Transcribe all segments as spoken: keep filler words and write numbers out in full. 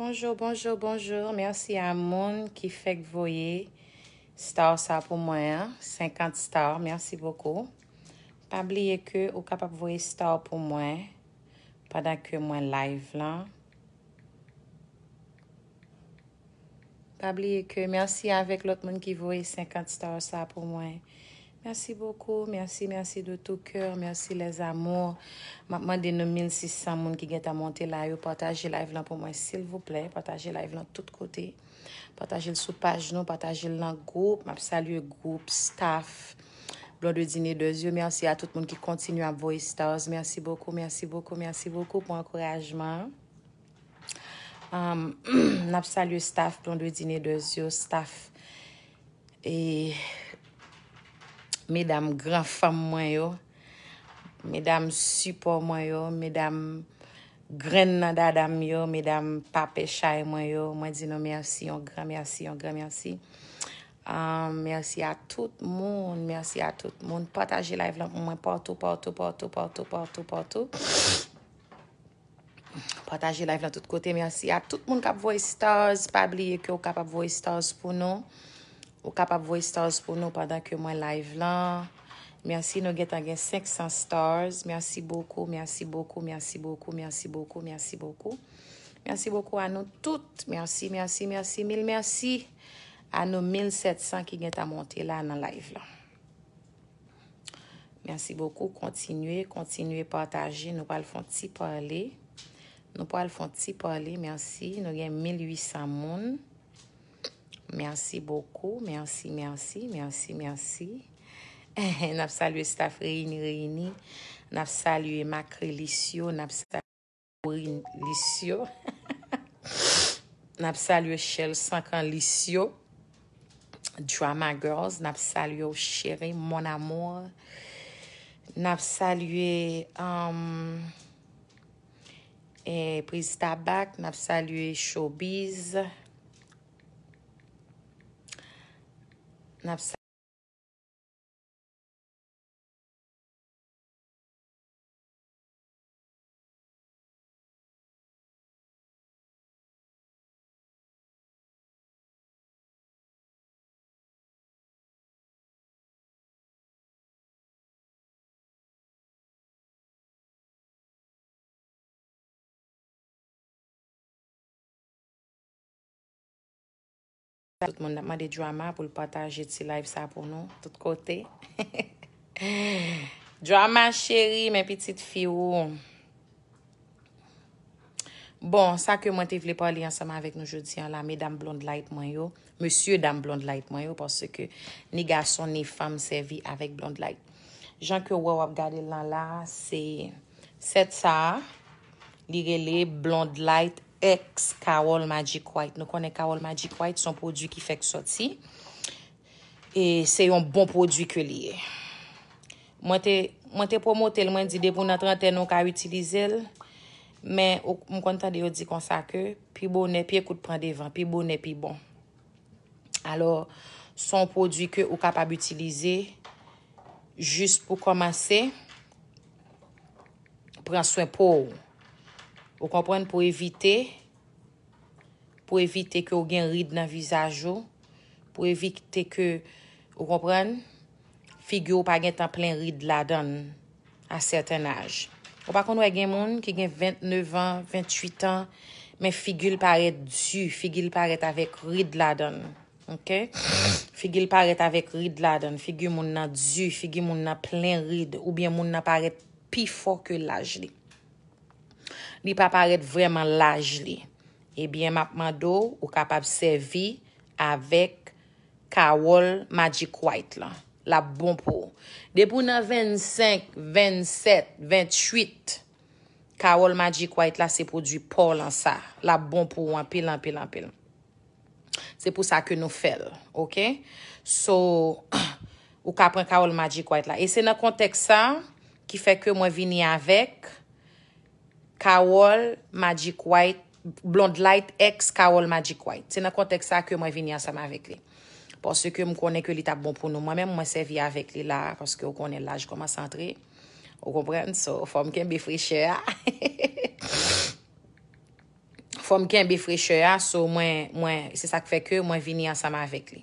Bonjou, bonjou, bonjou. Mèsi a moun ki fèk voye star sa pou mwen an. Senkant star, mèsi bokou. Pa bliye ke ou kapab voye star pou mwen pandan ke mwen live lan. Pa bliye ke mèsi avèk lòt moun ki voye senkant star sa pou mwen. Mèsi bokou, mèsi, mèsi de tout cœur, mèsi les amours. M ap mande nou mil sis san moun ki gentan monte la yo, pataje live lan pou mwen, silvouplè. Pataje live lan tout kote. Pataje l sou paj nou, pataje l nan gwoup. M ap salye gwoup, staff, Blondedine Deux Yeux. Mèsi a tout moun ki kontinye ap voye stars. Mèsi bokou, mèsi bokou, mèsi bokou pou ankourajman an. Um, n ap salye staff Blondedine Deux Yeux, staff e medam gran fanm mwen yo, medam sipò mwen yo, medam grenn nan dada m yo, medam pa pè chay mwen yo. Mwen di nou mèsi, yon gran mèsi, yon gran mèsi. Ah, mèsi a tout moun, mèsi a tout moun. Pataje live lan pou mwen patou, patou, patou, patou, patou, patou. Pataje live lan tout kote. Mèsi a tout moun k ap voye stars. Pa bliye ke ou kapab voye stars pou nou. Ou kapab voye stars pou nou pandan ke mwen live lan. Mèsi, nou gentan gen senk san stars. Mèsi bokou, mèsi bokou, mèsi bokou, mèsi bokou, mèsi bokou. Mèsi bokou a nou tout. Mèsi, mèsi, mèsi, mil mèsi a nou mil sèt san ki gentan monte la nan live lan. Mèsi bokou. Kontinye, kontinye pataje. Nou pral fè yon ti pale. Nou pral fè yon ti pale. Mèsi. Nou gen mil uit san moun. Mèsi bokou. Mèsi, mèsi, mèsi, mèsi. N ap salye staff Reyini, Reyini. N ap salye Makrelisyo. N ap salye Lisyo. N ap salye Shell Sankan Lisyo. Drama Girls, n ap salye w, cheri, mon amour. N ap salye, um, eh, Priz Tabak, n ap salye Showbiz. N ap sa- Tout moun ap mande Drama pou l pataje ti live sa pou nou, tout kote. Drama cheri, men pitit fi ou. Bon, sa ke mwen te vle pale ansanm avèk nou jodi a la, medam Blonde Light mwen yo, mesye dam Blonde Light mwen yo, paske ni gason ni fanm sèvi avèk Blonde Light. Jan ke w wè w ap gade l lan la, se sèt sa a, li rele Blonde Light X Carole Magic White. Nou konnen Carole Magic White se yon pwodui ki fèk sòti. E se yon bon pwodui ke li ye. Mwen te, mwen te pwomote l, mwen di depi w nan trantèn ou ka itilize l. Men ou, m konn tande yo di konsa ke pi bonè, pye kout pran devan, pi bonè, pi bon. Alò, se yon pwodui ke ou kapab itilize jis pou kòmanse pran swen po w. Ou konprann? Pou evite, pou evite ke w gen rid nan vizaj ou, pou evite ke, ou konprann, figi w pa gentan plen rid ladan l a sèten aj. Ou pa konn wè gen moun ki gen vennnev an, venntuit an, men figi l parèt di, figi l parèt avèk rid ladan l. Oke? Figi l parèt avèk rid ladan l. Figi moun nan di, figi moun nan plen rid, oubyen moun nan parèt pi fò ke laj li. Li pa parèt vrèman laj li. Ebyen, m ap mande w, ou kapab sèvi avèk Carole Magic White lan. L ap bon pou ou. Depi w nan vennsenk, vennsèt, vennuit, Carole Magic White la se pwodui pa w lan sa. L ap bon pou ou anpil, anpil, anpil. Se pou sa ke nou fè l, oke? So, ou ka pran Carole Magic White la. E se nan kontèks sa ki fè ke mwen vini avèk Carole Magic White, Blonde Light X Carole Magic White. Se nan kontèks sa ke mwen vini ansanm avèk li. Paske m konnen ke li t ap bon pou nou. Mwen menm, mwen sèvi avèk li la, paske ou konnen laj kòmanse antre. Ou konprann? So, fò m kenbe frechè a. Kòm kenbe frechè a, so mwen, mwen, se sa k fè ke mwen vini ansanm avèk li.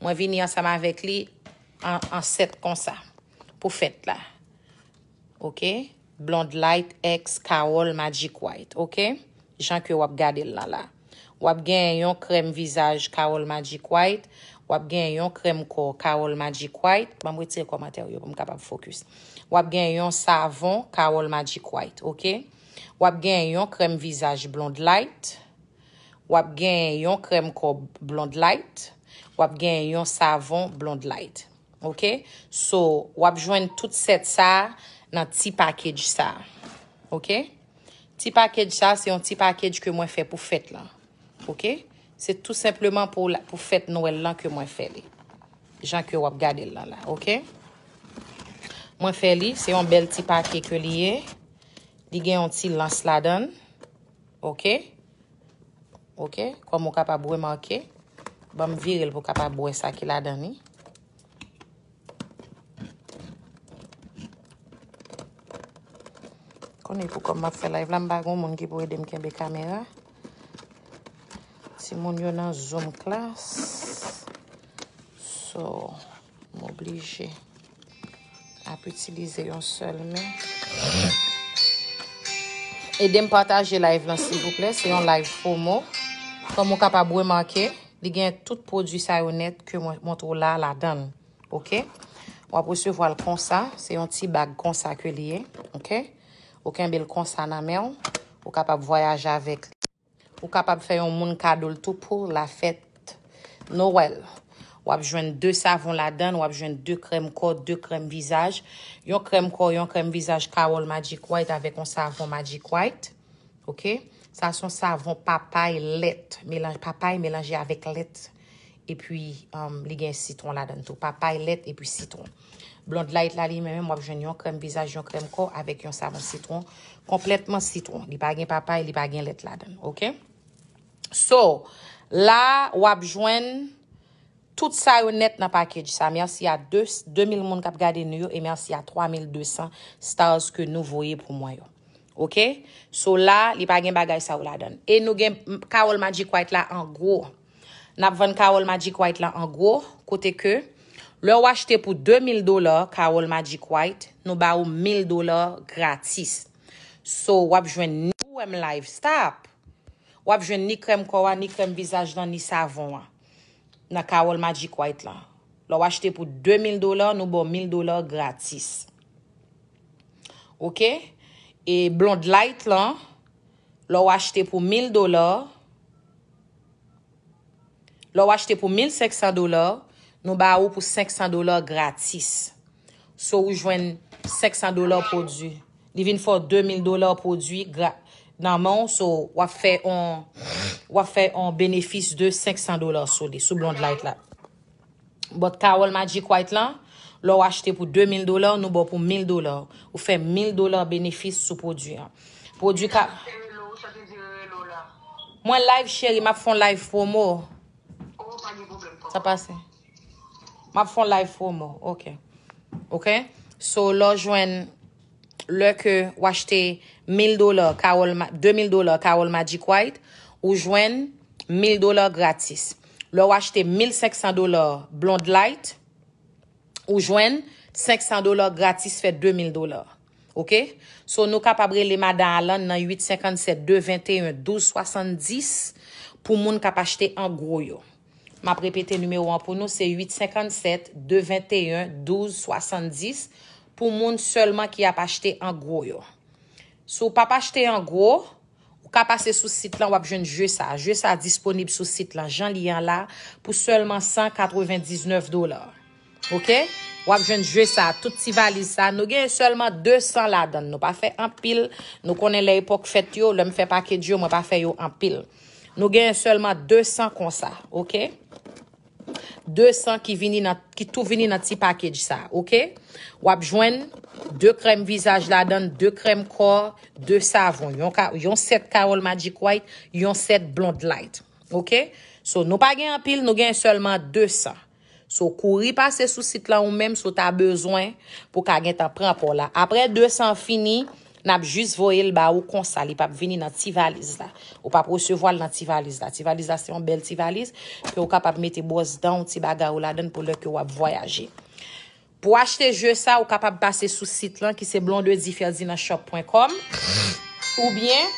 Mwen vini ansanm avèk li an, an sèt konsa pou fèt la. Ok? Blonde Light X Carole Magic White. Ok? Jan ke w ap gade l lan la. W ap gen yon krèm vizaj Carole Magic White. W ap gen yon krèm kò Carole Magic White. Ban m retire kòmantè yo pou m kapab fokis. W ap gen yon savon Carole Magic White. Ok? W ap gen yon krèm vizaj Blonde Light. W ap gen yon krèm kò Blonde Light. W ap gen yon savon Blonde Light. Ok? So, w ap jwenn tout sèt sa a nan ti package sa a. Ok? Ti package sa a, se yon ti package ke mwen fè pou fèt lan. Ok? Se tou senpleman pou, la- pou fèt Nwèl lan ke mwen fè li. Jan ke w ap gade l lan la. Ok? Mwen fè li, se yon bèl ti pake ke li ye. Li gen yon ti lans ladan l. Ok? Ok? Kòm ou kapab remake, ban m vire l pou w kapab wè sa ki ladan li. Konnen pou kòm m ap fè live la, m pa gon moun ki pou ede m kenbe kamera. Timoun yo nan Zoom class. So, m oblije ap itilize yon sèl men. Ede m pataje live lan, silvouplè. Se yon live promo. Kòm ou kapab remake, li gen tout pwodui sa yo nèt ke mwen montre w la, ladan l. Ok? W ap resevwa l konsa. Se yon ti bag konsa ke li ye. Ok? Ou kenbe l konsa nan men w. Ou kapab vwayaje avèk li. Ou kapab fè yon moun kado l tou pou lafèt Nwèl. W ap jwenn de savon ladan l, w ap jwenn de krèm kò, de krèm vizaj. Yon krèm kò, yon krèm vizaj Carole Magic White avèk yon savon Magic White. Ok? Sa se yon savon papay lèt. Melanj papay melanje avèk lèt. Epi, um, li gen sitwon ladan l tou. Papay lèt epi sitwon. Blonde Light la, li menm, w ap jwenn yon krèm vizaj, yon krèm kò avèk yon savon sitwon. Konplètman sitwon. Li pa gen papay, li pa gen lèt ladan l. Ok? So, la, w ap jwenn tout sa yo nèt nan package sa. Mèsi a de, de mil moun k ap gade nou yo e mèsi a twa mil de san stars ke nou voye pou mwen yo. Ok? So la, li pa gen bagay sa yo ladan l. E nou gen m- Carole Magic White la an gwo. N ap vann Carole Magic White la an gwo, kote ke lè w achte pou de mil dola Carole Magic White, nou ba ou mil dola gratis. So, w ap jwenn ni ou wè m live, stop. W ap jwenn ni krèm kò a, ni krèm vizaj lan, ni savon an. Nan Carole Magic White lan. Lè w achte pou de mil dola, nou ba w mil dola gratis. Ok? E Blonde Light lan, lè w achte pou mil dola, lè w achte pou mil senk san dola, nou ba ou pou senk san dola gratis. So, ou jwenn senk san dola pwodui. Li vin fè w de mil dola pwodui gra- nan men w, so, w ap fè on, w ap fè on benefis de senk san dola sou li, sou Blonde Light la. But Carole Magic White lan, lè w achte pou de mil dola, nou ba w pou mil dola. Ou fè mil dola benefis sou pwodui an. Pwodui ka... Mwen live, cheri, m ap fè on live promo. Sa pase. M ap fè on live promo. Ok. Ok? So, lè w jwenn, lè ke w achte mil dola Carole Ma- de mil dola Carole Magic White, ou jwenn mil dola gratis. Lè w achte mil senk san dola Blonde Light, ou jwenn senk san dola gratis, fè de mil dola. Ok? So, nou kapab rele Madan Alan nan uit senkann sèt de venteyen douz swasanndis pou moun k ap achte an gwo yo. M ap repete nimewo an pou nou, se uit senkann sèt de venteyen douz swasanndis pou moun sèlman ki ap achte an gwo yo. Si w p ap achte an gwo, ou ka pase sou sit lan, w ap jwenn je sa. Je sa disponib sou sit lan, jan li ye an la, pou sèlman san katrevendiznèf dola. Ok? W ap jwenn je sa, tout ti valiz sa. Nou gen sèlman de san ladan l. Nou pa fè anpil. Nou konnen lè epòk fèt yo, lè m fè package yo, mwen pa fè yo anpil. Nou gen sèlman de san konsa. Ok? De san ki vini nan, ki tou vini nan ti package sa. Ok? W ap jwenn de krèm vizaj ladan l, de krèm kò, de savon. Yon, ka- yon sèt Carole Magic White, yon sèt Blonde Light. Ok? So, nou pa gen anpil, nou gen sèlman de san. So, kouri pase sou sit lan ou menm si w ta bezwen pou w ka gentan pran pa w la. Apre de san fini, N ap jis voye l ba ou konsa, li p ap vini nan ti valiz la. Ou p ap resevwa l nan ti valiz la. Ti valiz la se yon bèl ti valiz ke ou kapab mete bwòs dan w, ti bagay ou ladan l pou lè ke w ap vwayaje. Pou achte je sa, ou kapab pase sou sit lan ki se blondedy ferdinand shop pwen kòm oubyen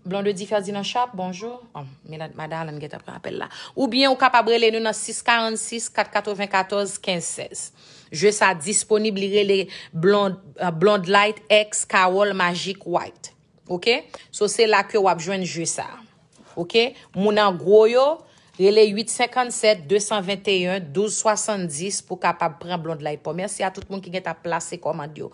Blondedy Ferdinand Sharp, bonjou. Oh, Mila- Madan Alan gentan pran apèl la. Oubyen ou kapab rele nou nan sis karannsis kat katrevenkatòz kenz sèz. Je sa disponib, li rele Blond, euh, Blonde Light X Carole Magic White. Ok? So se la ke w ap jwenn je sa. Ok? Moun an gwo yo, rele uit senkannsèt de san venteyen douz swasanndis pou kapab pran Blonde Light pa w. Mèsi a tout moun ki gentan plase kòmand yo.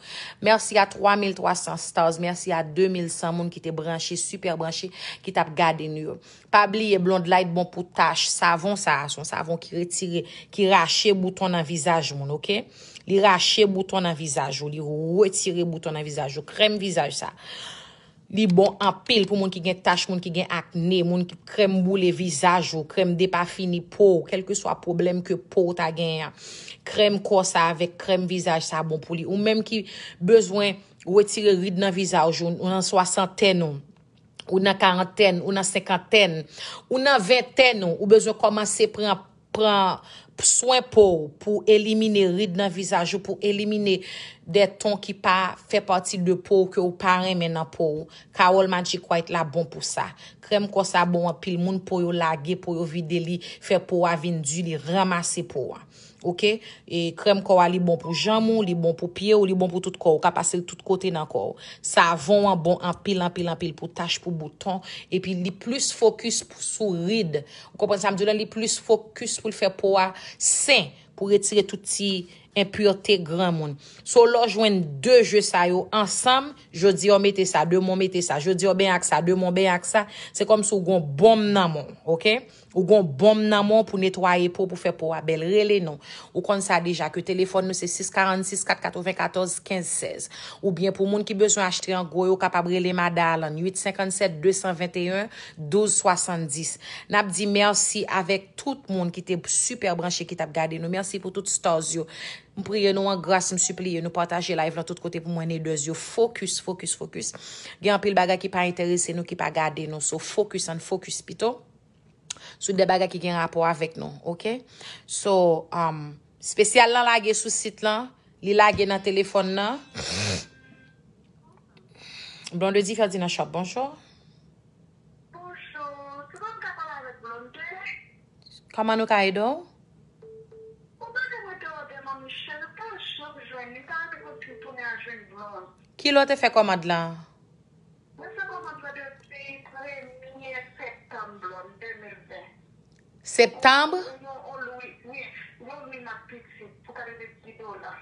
Mèsi a twa mil twa san stars. Mèsi a de mil san moun ki te branche, sipè branche, ki t ap gade nou yo. Pa bliye Blonde Light bon pou tach. Savon sa a, se yon savon ki retire, ki rache bouton nan vizaj moun, ok? Li rache bouton nan vizaj ou, li retire bouton nan vizaj ou. Krèm vizaj sa. Li bon anpil pou moun ki gen tach, moun ki gen akne, moun ki krèm boule vizaj ou, krèm depafini po w, kèlkeswa pwoblèm ke po w ta genyen an. Krèm kò sa avèk krèm vizaj sa bon pou li. Ou menm ki bezwen retire rid nan vizaj ou, ou nan swasantèn ou, ou nan karantèn, ou nan senkantèn, ou nan ventèn ou, ou bezwen kòmanse pran pran swen po w, pou elimine rid nan vizaj ou, pou elimine de ton ki pa fè pati de po w, ke w pa renmen nan po w. Carole Magic White la bon pou sa. Krèm kò sa bon anpil. Moun po yo lage, po yo vide, li fè po a vin di, li ranmase po a. Ok? E krèm kò a, li bon pou janm ou, li bon pou pye w, li bon pou tout kò w. Ou ka pase l tout kote nan kò w. Savon an bon anpil, anpil, anpil pou tach, pou bouton. Epi li plis fokis pou, sou rid. Ou konprann sa m di w la, li plis fokis pou l fè po a sen, pou retire tout ti enpirte granmoun. So, lè w jwenn de je sa yo ansanm, jodi a w mete sa, demen w mete sa, jodi a w benyen ak sa, demen w benyen ak sa, se kòmsi w gon bonm nan men w, ok? Ou gon bonm nan men w pou netwaye po, pou fè po a bèl. Rele nou. Ou konn sa deja, ke telefòn nou se sis karannsis kat katrevenkatòz kenz sèz. Oubyen pou moun ki bezwen achte an gwo, yo kapab rele Madan Alan, uit senkannsèt de san venteyen douz swasanndis. N ap di mèsi avèk tout moun ki te sipè branche, ki t ap gade nou. Mèsi pou tout stars yo. M priye nou an gras, m sipliye nou pataje live lan tout kote pou mwen aiders yo. Focus, focus, focus. Gen anpil bagay ki pa enterese nou, ki pa gade nou. So, focus, ann focus pito sou de bagay ki gen rapò avèk nou, ok? So, um, spesyal lan lage sou sit lan, li lage nan telefòn nan. Blondedy Ferdinand Shop, bonjou. Bonjou, si mwen ka pale avèk Blonde? Kòman nou ka ede w? Ou pa te mete òdè nan Michel, ou pa janm jwenn li, sa te konn fin tounen al jwenn Blonde. Ki lè w te fè kòmand lan? Mwen fè kòmand lan depi premye septanm, Blonde, de mil ven. Septanm? Yon, yon lwi, wi, yon lwi n ap pitit pou kade de di dola.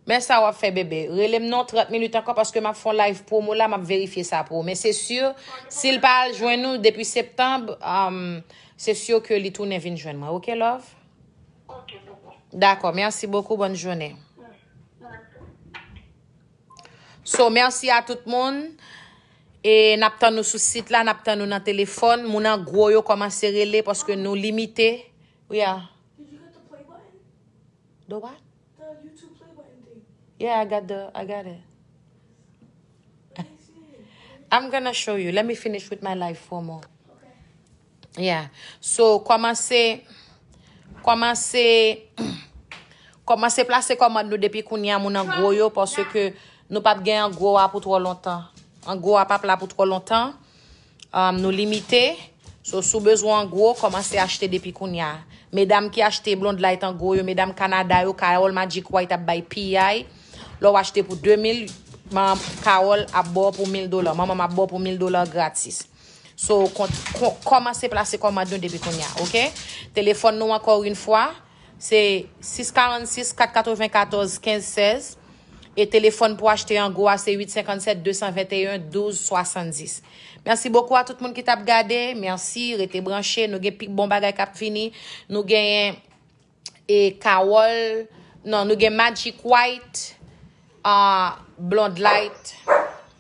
Men sa w ap fè, bebe. Rele m non trant minit ankò paske m ap fè yon live promo la, m ap verifye sa pou ou. Men se si, si l pa al jwenn ou depi septanm, um, se si ke li tounen vin jwenn mwen. Ok, love? Ok, bebe. Dakò, mèsi bokou, bòn jounen. Mm, mèsi. So, mèsi a tout moun. E n ap tann nou sou sit la, n ap tann nou nan telefòn. Moun an gwo yo kòmanse rele paske nou limite. Wi a. Did you get the play button? The what? The YouTube play button thing. Yeah, I got the, I got it. Let me see. I'm gonna show you. Let me finish with my live promo. Okay. Yeah. So, kòmanse, kòmanse, kòmanse plase kòmand nou depi kounye a, moun an gwo yo, paske nou p ap gen an gwo a pou twò lontan. An gwo a p ap la pou twò lontan. Um, nou limite. So, si w bezwen an gwo, kòmanse achte depi kounye a. Medam ki achte Blonde Light an gwo yo, medam Kanada yo, Carole Magic White ap bay piyay. Lè w achte pou de mil, manman Carole ap ba w pou mil dola. Manman m ap ba w pou mil dola gratis. So, kon, kon, kòmanse plase kòmand nou depi kounye a, ok? Telefòn nou ankò yon fwa, se sis karannsis kat katrevenkatòz kenz sèz. E telefòn pou achte an gwo a, se uit senkannsèt de san venteyen douz swasanndis. Mèsi bokou a tout moun ki t ap gade. Mèsi, rete branche. Nou gen pi bon bagay k ap vini. Nou genyen e Carole, non, nou gen Magic White, ah, Blonde Light,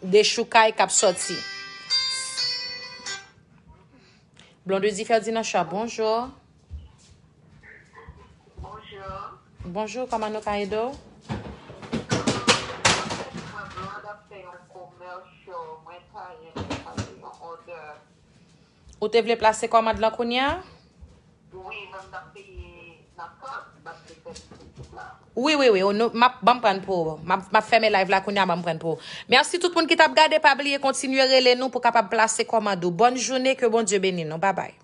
Dechoukay k ap sòti. Blondedy Ferdinand Shop, bonjou. Bonjou. Bonjou, kòman nou ka ede w? Mwen, Blonde ap fè Yon commercial, mwen ta renmen pase yon order. Ou te vle plase kòmand lan kounye a? Wi, men m t ap peye nan kòb, m ap peye la. Wi, wi, wi. Ou nou, m ap ban m pran pou ou. M ap, m ap fèmen live la kounye a, ban m pran pou ou. Mèsi tout moun ki t ap gade. Pa bliye kontinye rele nou pou kapab plase kòmand ou. Bòn jounen, ke Bondye beni nou. Babay.